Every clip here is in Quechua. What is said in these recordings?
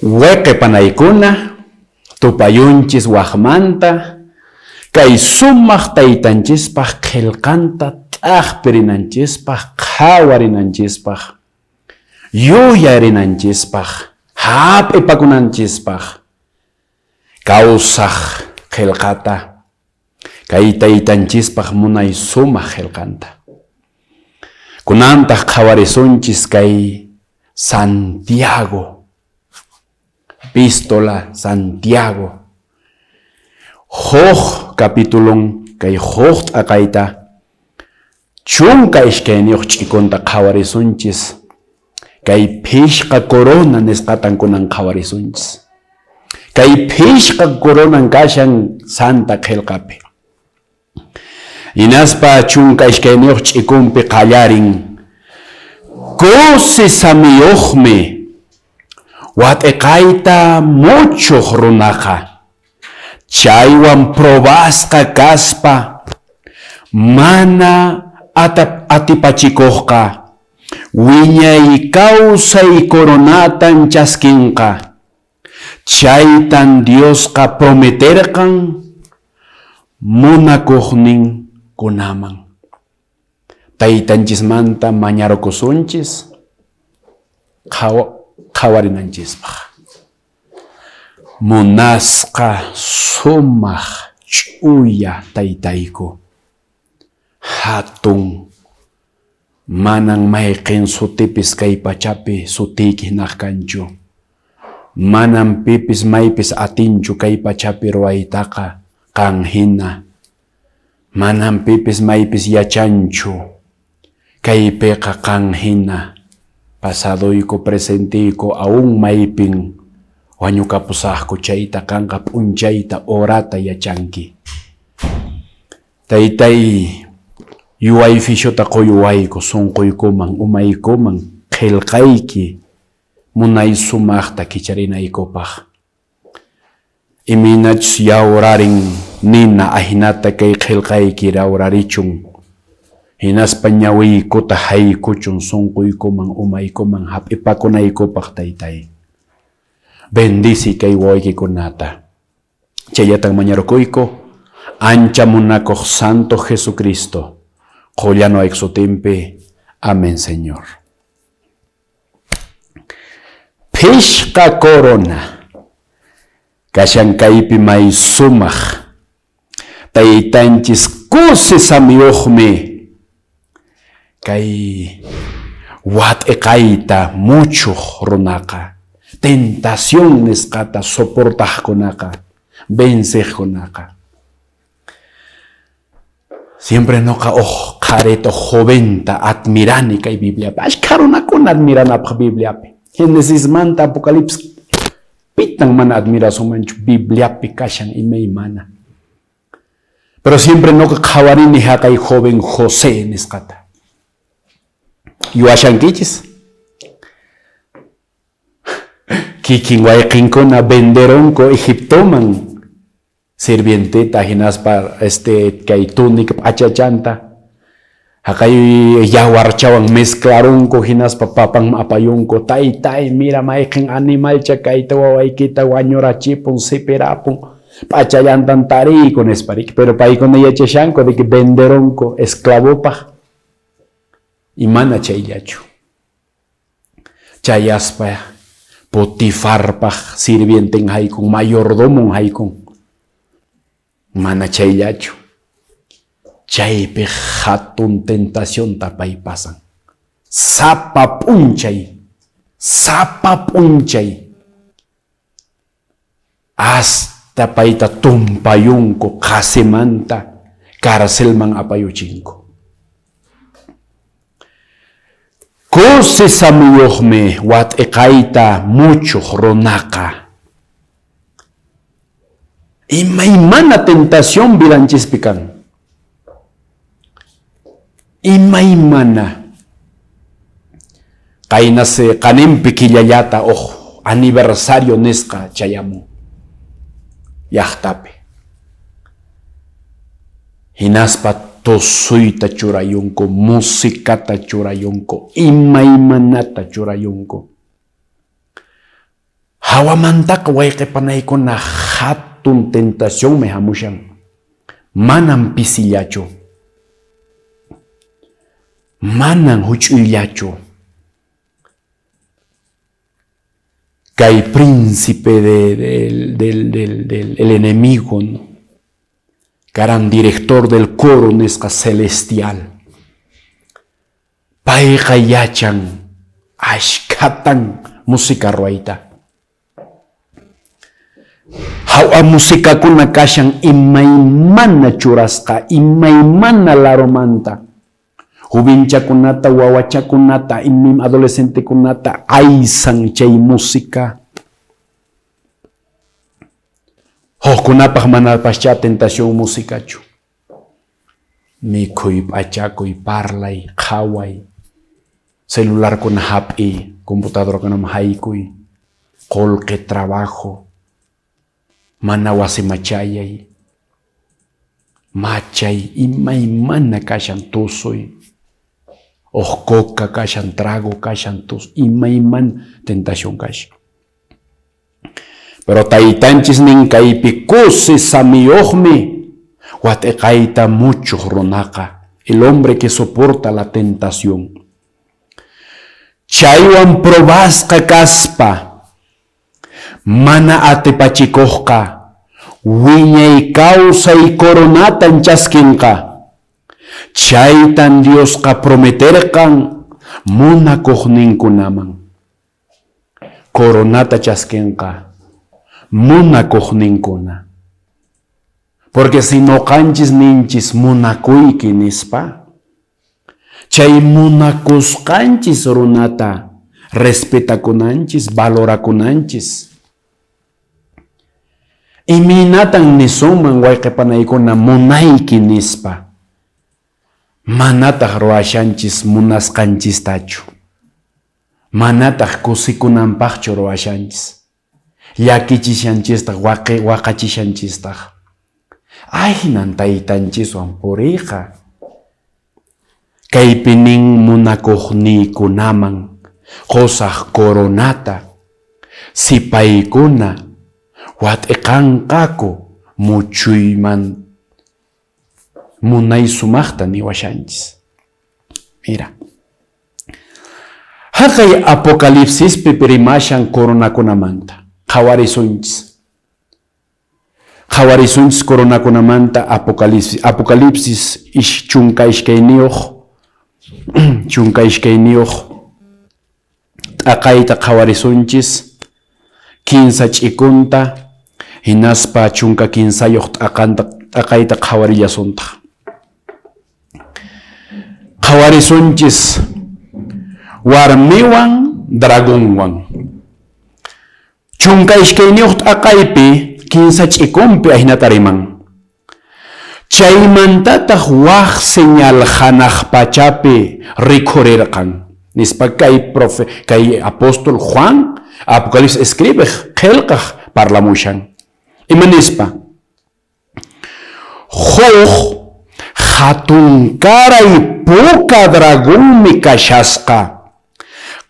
Weqe panaykuna, tupayunchis waqmanta kay sumaq taytanchispaq qhelqanta t'aqpirinanchispaq, qhawarinanchispaq, yuyarinanchispaq, hap'ipakunanchispaq kawsaq qhelqata, kay taytanchispaq munay sumaq qhelqanta. Kunantaq qhawarisunchis kay Santiago, Epístola Santiago, huk capitulon kay huk t'aqayta 12 ch'ikunta qhawarisunchis, kay phishqa corona nisqatan kunan qhawarisunchis. Kay phishqa coronan kashan Santa Qhelqapi. Hinaspa 12 ch'ikunpi qallarin, Kusi samiyuqmi wat'iqayta muchuq runaqa, chaywan probasqa kaspa mana atipachikuqqa wiñay kawsay coronatan chaskinqa. Chaytan Diosqa prometerqan munakuqninkunaman. Taytanchismanta mañarukusunchis qhawarinanchispaq. Munasqa sumaq ch'uya taytayku, hatun manan mayqen sutipis kay pachapi sutiyki hinaq kanchu. Manan pipis maypis atinchu kay pachapi ruwaytaqa qan hina. Manan pipis maypis yachanchu kaypiqa qan hina. Pasadoyku, presenteyku, aún maypin wañukapusaqku chayta qanqa p'unchayta, horata yachanki. Taytay, yuway fishota quyuwayku sunquykuman, umaykuman, qhelqayki munay sumaqta kicharinaykupaq. Imaynachus yawrarin nina ahinata kay qhelqayki rawrarichun, hinaspa ñawiykuta haykuchun sunquykuman, umaykuman hap'ipakunaykupaq, Taytay. Bendici kay wawaykikunata. Chayllatan mañarukuyku, ancha munakuq Santo Jesucristo, Qollanoayk sutinpi. Amén, Señor. Phishqa corona kashan kaypi may sumaq. Taytanchis kusi samiyuqmi kay wat'iqayta muchuq runaqa, tentación nisqata soportaqkunaqa, venceqkunaqa. Siempre noqa uj qharita, uj joventa admirani kay Bibliapi. Ashkha runakuna admiranapaq Bibliapi. Genesismanta Apocalipsis pitan mana admirasunmanchu Bibliapi kashan imaymana. Pero siempre noqa qhawarini haqay joven José nisqata. Yuwashankichis? Kikin wayqinkuna venderonku Egiptoman sirvienteta hinaspa este kay túnica p'achachanta haqay yawarchawan mezclarunku hinaspa papanman apayunku, taytay mira mayqen animalcha kayta wawaykita wañurachipun sipirapun p'achallantan tariyku nispa riki, pero paykuna yachashanku de que venderunku esclavopaq y mana chayllachu. Chayaspa Potifarpaq sirvienten haykun, mayordomon haykun. Mana chayllachu. Chaypi hatun tentacionta pay pasan. Sapa p'unchay, sapa p'unchay. Hasta payta tumpayunku qasimanta carcelman apayuchinku. Kusi samiyuqmi wat'iqayta muchuq runaqa. Imaymana tentación vidanchispi kan. Imaymana. Qaynas qaninpi killallata uj aniversario nisqa chayamun llaqtapi. Hinaspa tusuyta churayunku, musicata churayunku, imaymanata churayunku. Hawamantaqa wayqe panaykuna hatun tentacionmi hamushan. Manan pisillachu. Manan huch'uyllachu. Kay príncipe de, del, del, del, del el enemigo, ¿no? Karan director del coro nisqa celestial. Payqa yachan ashkhatan música ruwayta. Hawa musikakuna kashan imaymana churasqa, imaymana laromanta. Jovenchakunata, wawachakunata, adolescentekunata aysan chay música. Hukkunapaq manapaschá tentación musikachu. Mikhuy, p'achakuy, parlay, qhaway, celularkuna hap'iy, computadorakunaman haykuy, qolqe, trabajo, mana wasiman chayay, machay, imaymana kashan tusuy, uj coca kashan, trago kashan, tus, imaymana tentación kashan. Pero taytanchis nin kaypi kusi samiyuqmi wat'iqayta muchuq runaqa, el hombre que soporta la tentación. Chaywan probasqa kaspa mana atipachikuqqa wiñay kawsay coronatan chaskinqa. Chaytan Diosqa prometerqan munakuqninkunaman. Coronata chaskinqa munakuqninkuna. Porque si noqanchis ninchis munakuyki nispa, chay munakusqanchis runata respetakunanchis, valorakunanchis. Imaynatan nisunman wayqe panaykuna munayki nispa, manataq ruwashanchis munasqanchistachu, manataq kusikunanpaqchu ruwashanchis, llakichishanchistaq, waqachishanchistaq. Aynan taytanchiswan puriyqa. Kaypi nin munakuqniykunaman qosaq coronata, sipaykuna wat'iqanqaku muchuyman munay sumaqta niwashanchis. Mira. Haqay Apocalipsispi rimashan coronakunamanta. Qhawarisunchis. Qhawarisunchis coronakunamanta Apocalipsis. Apocalipsis ish 12 12 t'aqayta qhawarisunchis kinsa ch'ikunta hinaspa 13 t'aqanta t'aqayta qhawarillasuntaq. Qhawarisunchis warmiwan dragonwan. 12 t'aqaypi kinsa ch'ikunpi ahinata riman. Chaymantataq waj señal hanaq pachapi rikhurirqan. Nispa kay profe, kay apóstol Juan Apocalipsis escribeq qillqaq parlamushan. Ima nispa? Huk hatunkaray puka dragonmi kashasqa,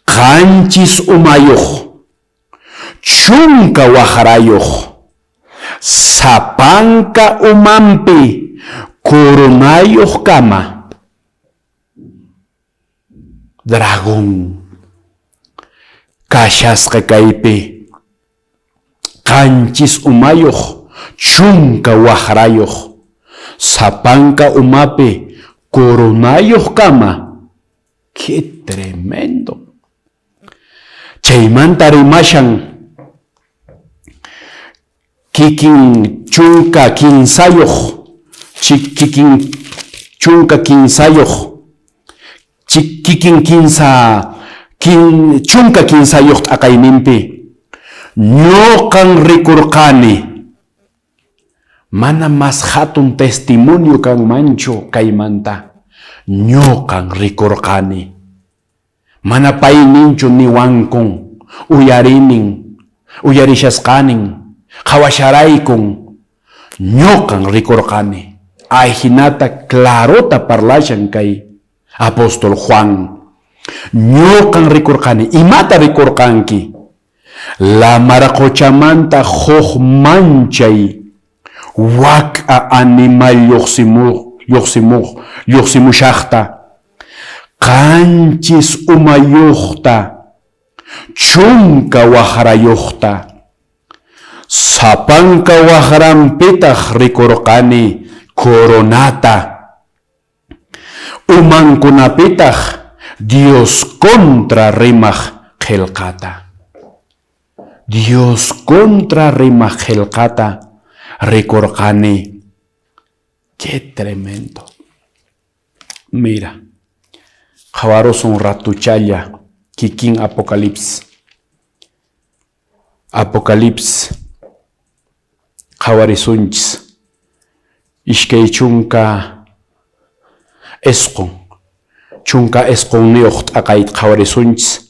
7 umayuq, 10 waqrayuq, sapanka umanpi coronayuq kama. Dragón kashasqa kaypi, 7 umayuq, 10 waqrayuq, sapanka umapi coronayuq kama. ¡Qué tremendo! Chaymanta rimashan kikin 13, kikin 13, kikin 13 t'aqayninpi ñuqan rikurqani. Mana mas hatun testimonio kanmanchu kaymanta. Ñuqan rikurqani. Mana payninchu niwankun, uyarinin, uyarishasqanin, qhawasharaykun, ñuqan rikurqani. Ajinata clarota parlashan kay apóstol Juan. Ñuqan rikurqani. Imata rikurqanki? Lamar qochamanta huk manchay wak'a animal lluqsimushaqta, 7 umayuqta, 10 waqrayuqta. Sapanka waqranpitaq rikurqani coronata, umankunapitaq Dios contra rimaq qillqata. Dios contra rimaq qillqata rikurqani. Qué tremendo. Mira, qhawarusun ratuchalla kikin Apocalipsis. Apocalipsis qhawarisunchis 29, 19 t'aqayta qhawarisunchis,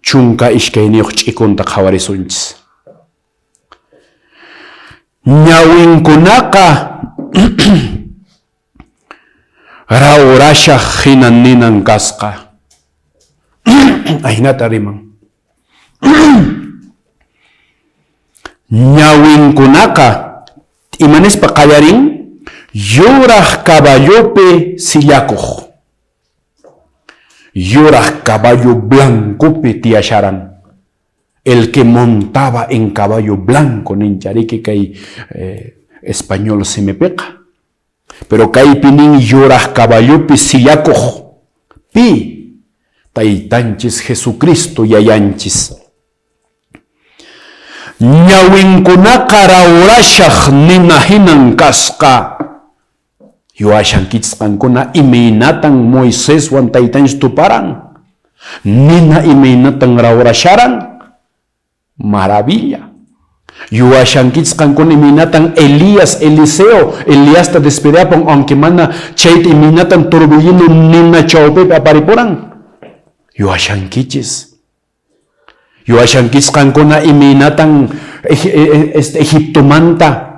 12 ch'ikunta qhawarisunchis. Ñawinkunaqa rawrashaq hina ninan kasqa. Ahinata riman. Ñawinkunaqa imanispa qallarin? Yuraq caballopi sillakuq. Yuraq caballo blancopi tiyasharan. El que montaba en caballo blanco ninchariki kay español simipiqa. Pero kaypi nin yuraq caballopi sillakuq. Pi? Taytanchis Jesucristo yayanchis. Ñawinkunaqa rawrashaq nina hinan kasqa. Yuwashankichis qankuna imaynatan Moiseswan taytanchis tuparan? Nina imaynatan rawrasharan? Maravilla. Yuwashankichis qankuna imaynatan Elías, Eliseo, Eliasta despediapun, aunque mana chayta imaynatan torbellino nina chawpipi aparipuran? Yuwashankichis. Yuwashankichis qankuna imaynatan Egiptomanta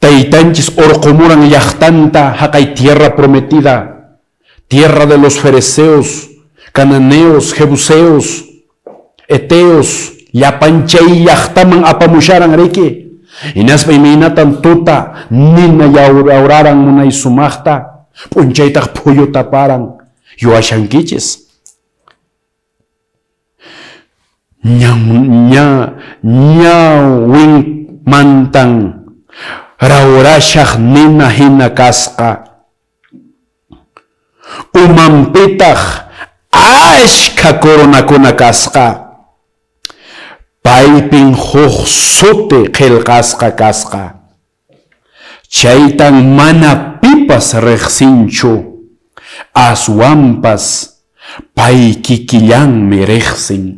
taytanchis urqumuran llaqtanta haqay tierra prometida, tierra de los fereceos, cananeos, jebuseos, eteos, llapan chay llaqtaman apamusharan riki. Hinaspa imaynatan tuta nina yawraran munay sumaqta, p'unchaytaq phuyu taparan. Yuwashankichis. Ñawinmantan rawrashaq nina hina kasqa. Umanpitaq ashkha coronakuna kasqa. Paypin huk suti qillqasqa kasqa. Chaytan mana pipas riqsinchu, aswanpas pay kikillanmi riqsin.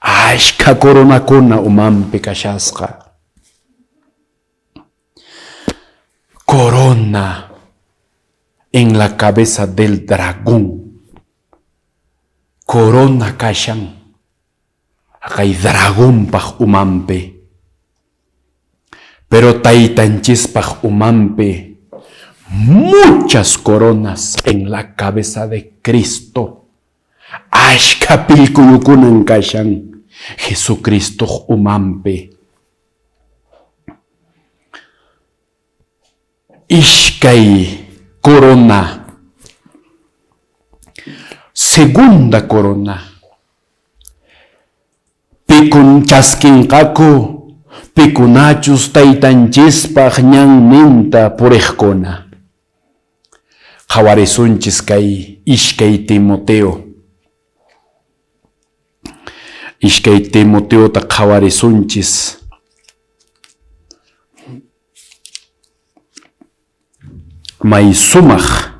Ashkha coronakuna umanpi kashasqa. Corona en la cabeza del dragón. Corona kashan haqay dragonpaq umanpi. Pero taytanchispaq umanpi muchas coronas en la cabeza de Cristo. Ashkha pillkuyukunan kashan Jesucristoq umanpi. Ishkay corona. Segunda corona. Pikun chaskinqaku, pikunachus taytanchispaq ñanninta puriqkuna. Qhawarisunchis kay ishkay Timoteo. Ishkay Timoteota qhawarisunchis. May sumaq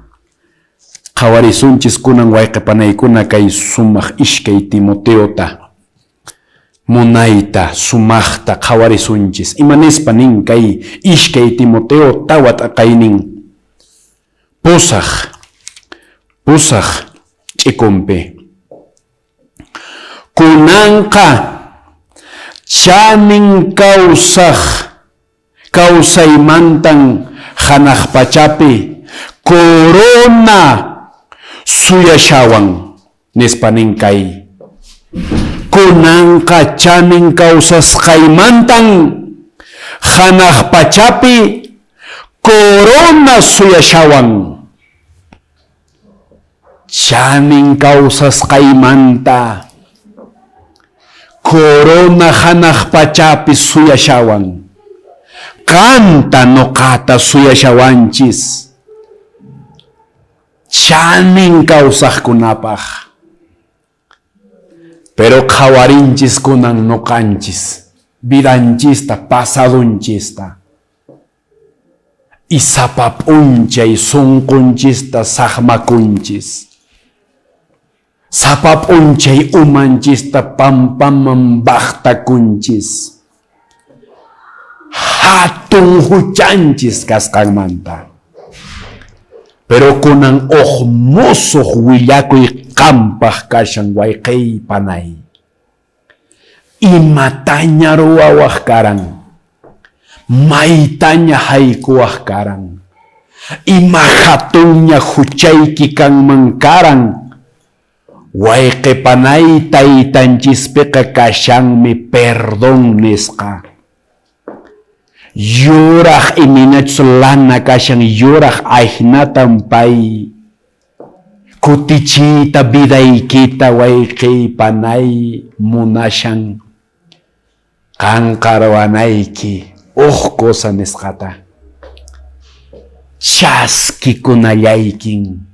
qhawarisunchis kunan wayqe panaykuna kay sumaq ishkay Timoteota. Munayta, sumaqta qhawarisunchis. Ima nispa nin kay ishkay Timoteo 4 t'aqaynin 8 ch'ikunpi. Kunanqa chanin kawsaymantan hanaq pachapi corona suyashawan nispa nin kay Kunanqa chanin kawsasqaymantan hanaq pachapi corona suyashawan. Chanin kawsasqaymanta corona hanaq pachapi suyashawan. Qanta noqata suyashawanchis. Chanin kawsaqkunapaq. Pero qhawarinchis kunan noqanchis vidanchista, pasadonchista. Y sapa p'unchay sonqonchista saqmakunchis. Sapa p'unchay umanchista pampaman baqtakunchis. Hatun huchanchis kasqanmanta. Pero kunan uj mosoq willakuy qampaq kashan wayqey panay. Imataña ruwawaq karan? Maytaña haykuwaq karan? Ima hatunña huchayki kanman karan? Wayqe panay taytanchispiqa kashanmi perdón nisqa. Yuraq imaynachus lana kashan yuraq ahinatan pay kutichiyta vidaykita wayqey panay munashan qanqa ruwanayki uj cosa nisqata chaskikunallaykin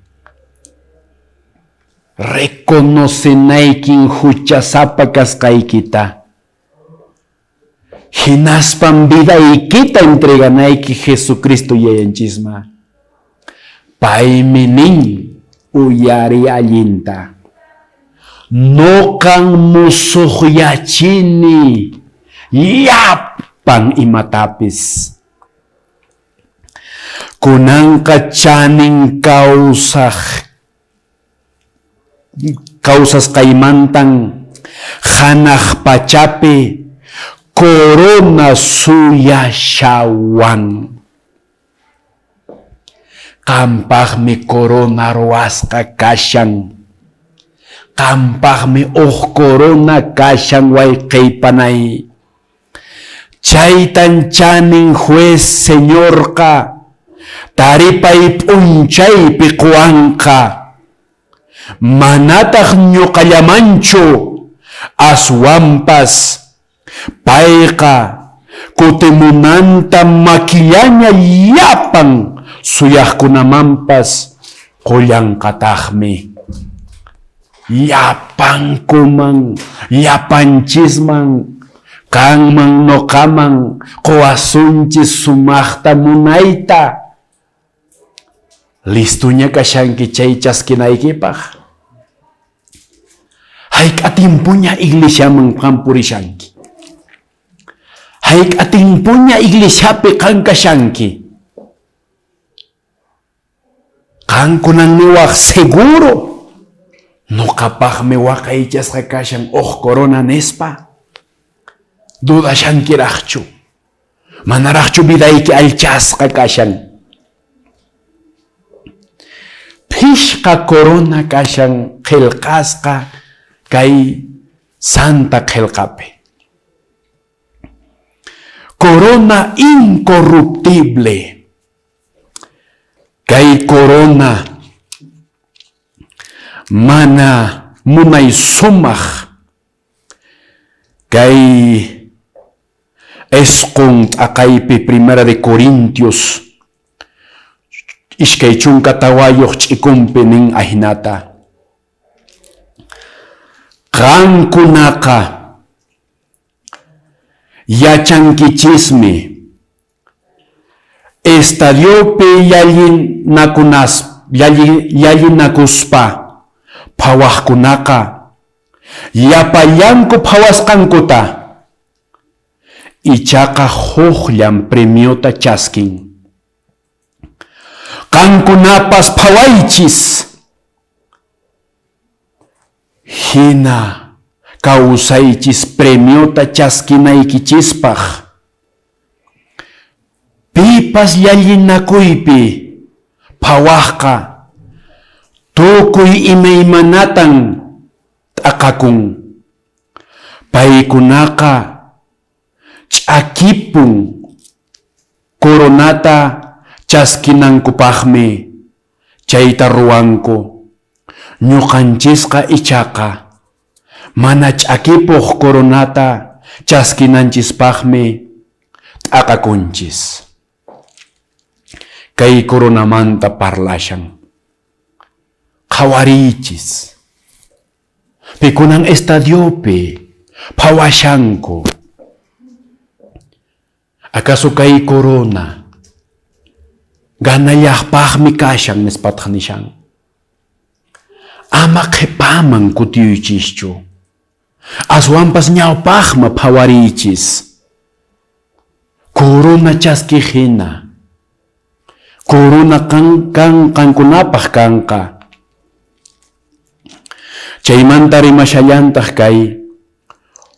reconocenaykin huchasapa kasqaykita hinaspan vidaykita entreganayki Jesucristo yayanchisman. Paymi nin uyariy allinta. Noqan musuqyachini llapan imatapis. Kunanqa chanin kawsaq kawsasqaymantan hanaq pachapi corona suyashawan. Qampaqmi corona ruwasqa kashan. Qampaqmi uj corona kashan wayqey panay. Chaytan chanin juez Señorqa taripay p'unchaypi qowanqa. Manataq ñoqallamanchu, aswanpas payqa kutimunanta makillaña llapan suyaqkunamanpas qollanqataqmi. Llapankuman, llapanchisman, qanman noqaman qowasunchis sumaqta munayta. Listoña kashanki chay chaskinaykipaq? Hayk'a tiempoña iglesiaman qan purishanki? Hayk'a tiempoña iglesiapi qan kashanki? Qankunan niwaq seguro noqapaqmi waqaychasqa kashan uj corona nispa. Dudashankiraqchu? Manaraqchu vidayki allchasqa kashan? Phishqa corona kashan qhelqasqa kay santa qhelqapi. Corona incorruptible. Kay corona mana munay sumaq kay isqun t'aqaypi Primera de Corintios 24 ch'ikunpi nin ahinata. Qankunaqa yachankichismi estadiopi llallinakuspa phawaqkunaqa llapallanku phawasqankuta, ichaqa huqllam premiota chaskin. Qankunapas phawaychis hina kawsaychis premiota chaskinaykichispaq. Pipas llallinakuypi phawaqqa tukuy imaymanatan t'aqakun. Paykunaqa ch'akipun coronata chaskinankupaqmi chayta ruwanku, ñoqanchisqa ichaqa mana ch'akipuq coronata chaskinanchispaqmi t'aqakunchis. Kay coronamanta parlashan. Qhawariychis. Pikunan estadiopi phawashanku. Acaso kay corona ganallaqpaqmi kashan nispataq nishan. Ama qhepaman kutiychischu. Aswanpas ñawpaqma phawariychis. Corona chaskiq hina. Corona kan kan qankunapaq kanqa. Chaymanta rimashallantaq kay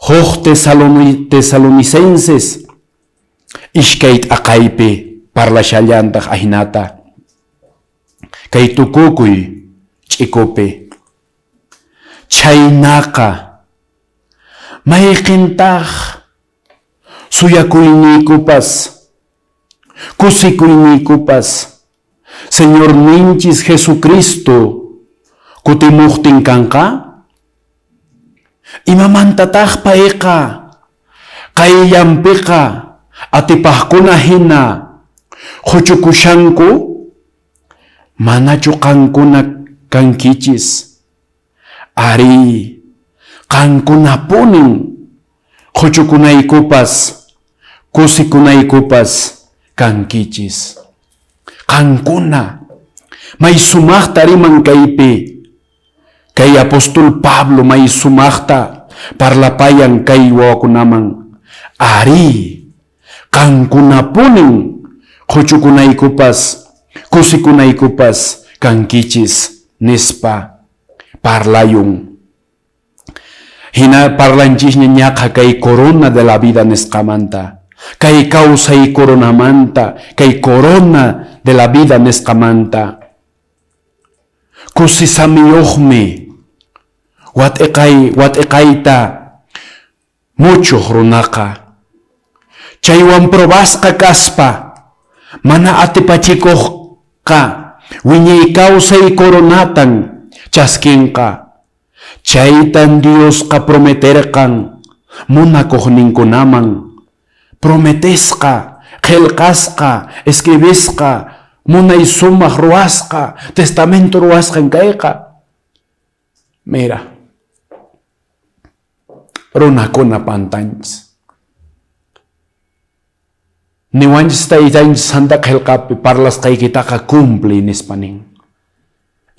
huk Tesalonicenses iskay t'aqaypi parlashallantaq ahinata kay tukukuy ch'ikupi. Chhaynaqa mayqintaq suyakuyniykupas kusikuyniykupas Señorninchis Jesucristo kutimuqtin kanqa? Imamantataq payqa qayllanpiqa atipaqkuna hina qhuchukushanku? Manachu qankuna kankichis? Arí, qankunapunin qhuchukunaykupas kusikunaykupas kankichis. Qankuna, may sumaqta riman kaypi, kay apóstol Pablo may sumaqta parlapayan kay wawakunaman. Arí, qankunapunin qhuchukunaykupas kusikunaykupas kankichis nispa parlayun. Hina parlanchisña ñaqa kay corona de la vida nisqamanta, kay kawsay coronamanta, kay corona de la vida nisqamanta. Kusisamiyuqmi wat'iqay wat'iqayta muchuq runaqa. Chaywan probasqa kaspa mana atipachikuqqa wiñay kawsay coronatan chaskinqa. Chaytan Diosqa prometerqan munakuqninkunaman. Prometesqa, qelqasqa, escribisqa, munay sumaq ruwasqa, testamento ruwasqan kayqa. Mira, runakuna pantanchis. Niwanchis taytanchis santa qelqapi parlasqaykitaqa cumpliy nispa nin.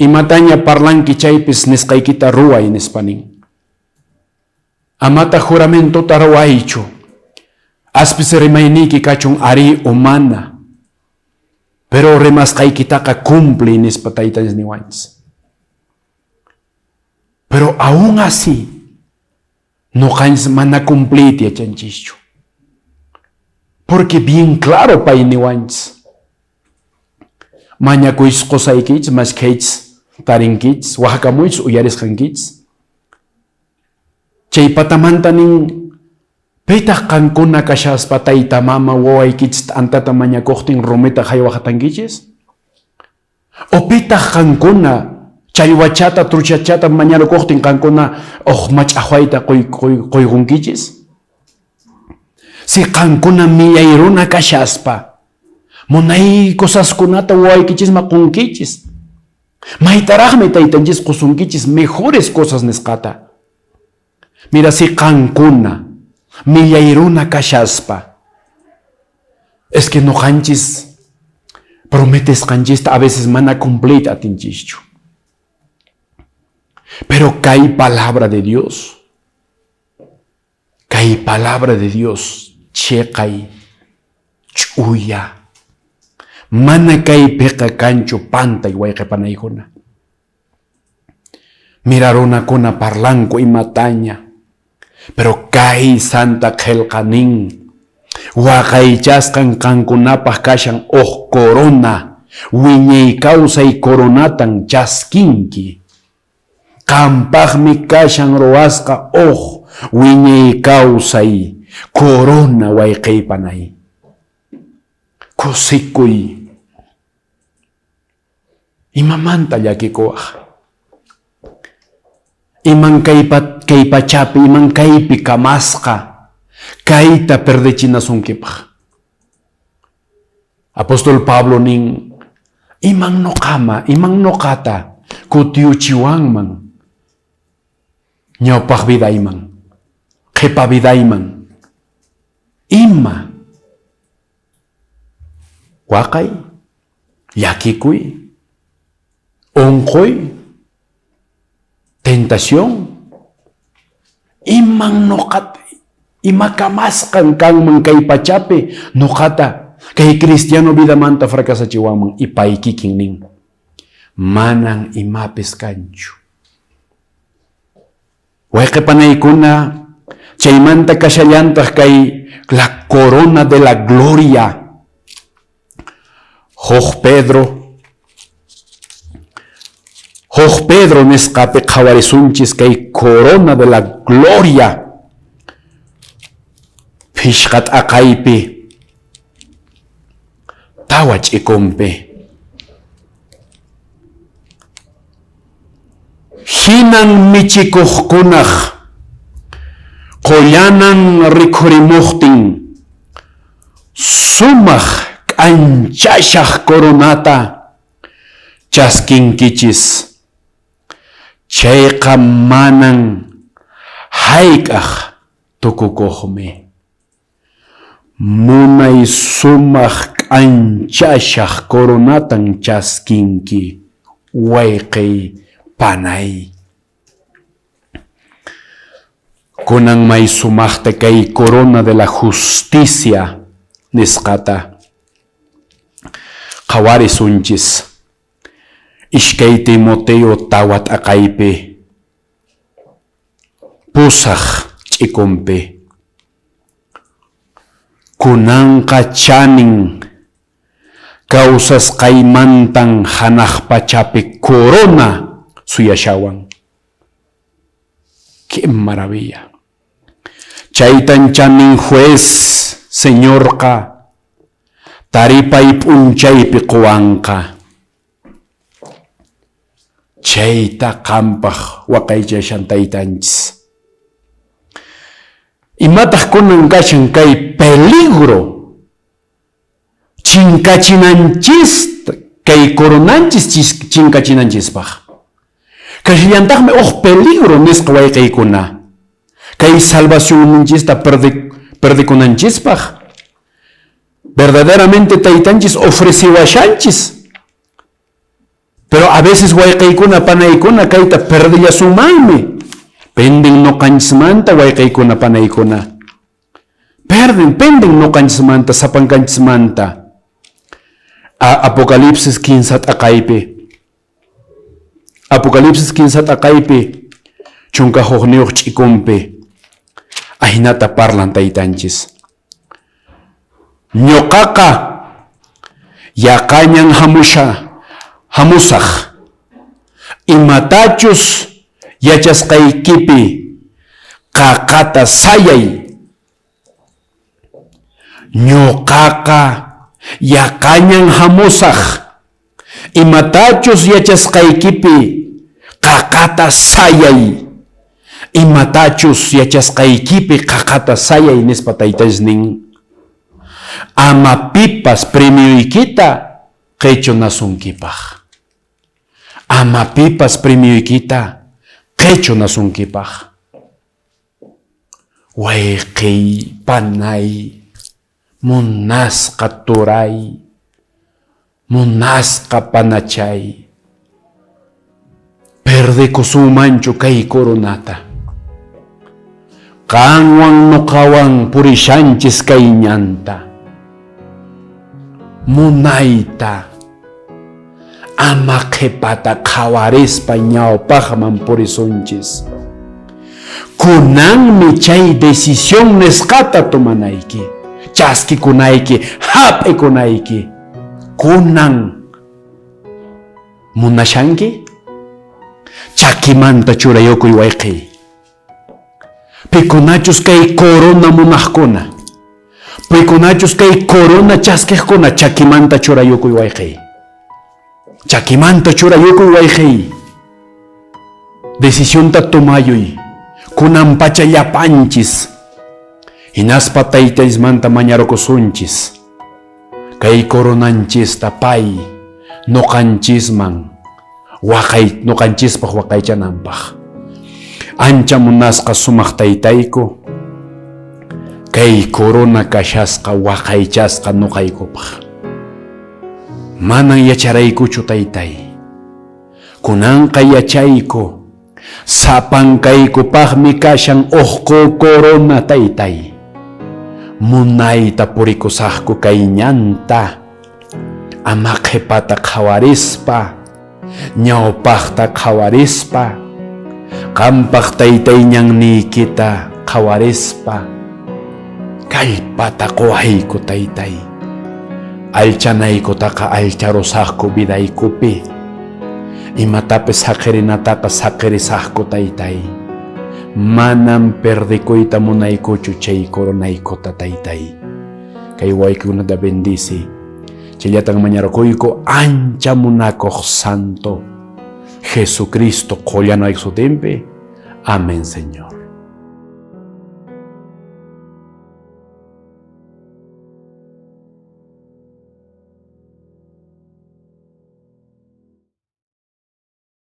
Imataña parlanki chaypis nisqaykita ruway nispa nin. Amata juramentota ruwaychu. Aspis rimayniyki kachun arí o mana. Pero rimasqaykitaqa cumpliy nispa taytanchis niwanchis. Pero aún así, noqanchis mana cumpliyta yachanchischu. Porque bien claro pay niwanchis. Mañakuychis qosaykichis, maskhaychis tarinkichis, waqakamuychis uyarisqankichis. Chay patamanta nin, pitaq qankuna kashaspa tayta mama wawaykichis t'antata mañakuqtin rumita haywaqatankichis? O pitaq qankuna challwachata, truchachata mañarukuqtin qankuna uj mach'aqwayta quyqunkichis? Si qankuna millay runa kashaspa munay cosaskunata wawaykichisman qunkichis, maytaraqmi taytanchis qusunkichis mejores cosas nisqata. Mira, si qankuna millay runa kashaspa, es que noqanchis prometesqanchista a veces mana cumpliyta atinchischu. Pero kay palabra de Dios, kay palabra de Dios cheqay, ch'uya, mana kaypiqa kanchu pantay wayqe panaykuna. Mira runakuna parlanku imataña, pero kay santa qhelqa nin, waqaychasqan qankunapaq kashan uj corona, wiñay kawsay coronatan chaskinki. Qampaqmi kashan ruwasqa uq wiñay kawsay corona wayqey panay. Kusikuy. Imamanta llakikuwaq? Iman kay, kay pachapi, iman kaypi kamasqa kayta perdechinasunkipaq? Apóstol Pablo nin, iman noqama, iman noqata kutiyuchiwanman ñawpaq vidayman, qhipa vidayman, ima waqay, llakikuy, unquy, tentación, iman noqata, ima kamasqan kanman kay pachapi noqata kay cristiano vidamanta fracasachiwanman y pay kikin nin, manan imapis kanchu. Wayqe panaykuna, chaymanta kashallantaq kay la corona de la gloria. Huk Pedro, huk Pedro nisqapi qhawarisunchis kay corona de la gloria. Phishqa t'aqaypi, tawa ch'ikunpi. Hinan michikuqkunaq qollanan rikhurimuqtin sumaq k'anchashaq coronata chaskinkichis, chayqa manan hayk'aq tukukuqmi. Munay sumaq k'anchashaq coronatan chaskinki, wayqey panay. Kunan may sumaqta kay corona de la justicia nisqata qhawarisunchis. Ishkay Timoteo tawa t'aqaypi pusaq ch'ikunpi. Kunanqa chanin kawsasqaymantan hanaq pachapi corona suyashawan. ¡Qué maravilla! Chaytan chanin juez Señorqa taripay p'unchaypi qowanqa. Chayta qampaq waqaychashan taytanchis. Imataq kunan kashan kay peligro chinkachinanchis kay coronanchis chinkachinanchispaq? Kashallantaqmi uj peligro nisqa wayqeykuna kay salvacionninchista perdekunanchispaq. Verdaderamente taytanchis ofreciwashanchis. Pero a veces wayqeykuna panaykuna kayta perdillasunmanmi. Penden noqanchismanta wayqeykuna panaykuna. Perden, penden noqanchismanta, sapankanchismanta. Apocalipsis kinsa t'aqaypi. Apocalipsis kinsa t'aqaypi, 11 ch'ikunpi. Ahinata parlan taytanchis. Ñuqaqa yaqañan hamusha hamusaq. Imatachus yachasqaykipi qaqata sayay. Ñuqaqa yaqañan hamusaq. Imatachus yachasqaykipi qaqata sayay. Imatachus yachasqaykipi qaqata sayay nispa taytanchis nin. Ama pipas premioykita qechunasunkipaq. Ama pipas premioykita qechunasunkipaq. Wayqey, panay, munasqa turay, munasqa panachay, perdekusunmanchu kay coronata? Qanwan noqawan purishanchis kay ñanta. Munayta ama qhepata qhawarispa ñawpaqman purisunchis. Kunanmi chay decisión nisqata tomanayki, chaskikunayki, hap'ikunayki. Kunan munashanki? Chakimanta churayukuy wayqiy. Pikunachus kay corona munaqkuna, pikunachus kay corona chaskiqkuna chakimanta churayukuy wayqiy. Chakimanta churayukuy wayqiy. Decisionta tomayuy. Kunan pacha llapanchis. Hinaspa Taytaysmanta mañarukusunchis. Kay coronanchista pay noqanchisman waqay noqanchispaq waqaychananpaq. Ancha munasqa sumaq Taytayku, kay corona kashasqa waqaychasqa noqaykupaq. Manan yacharaykuchu Taytay. Kunanqa yachayku, sapankaykupaqmi kashan uqku corona Taytay. Munayta purikusaqku kay ñanta, ama qhepata qhawarispa, ñawpaqta qhawarispa, qampaq Taytay ñanniykita qhawarispa, kallpata quwayku Taytay. Allchanaykutaqa allcharusaqku vidaykupi. Imatapis saqirinataqa saqirisaqku Taytay. Manam perdikuyta munaykuchu chay coronaykuta Taytay. Kay waykunata bendici. Chayllatan mañarquyku ancha munakuq santo Jesucristo qollanayku sutinpi. Amén, Señor.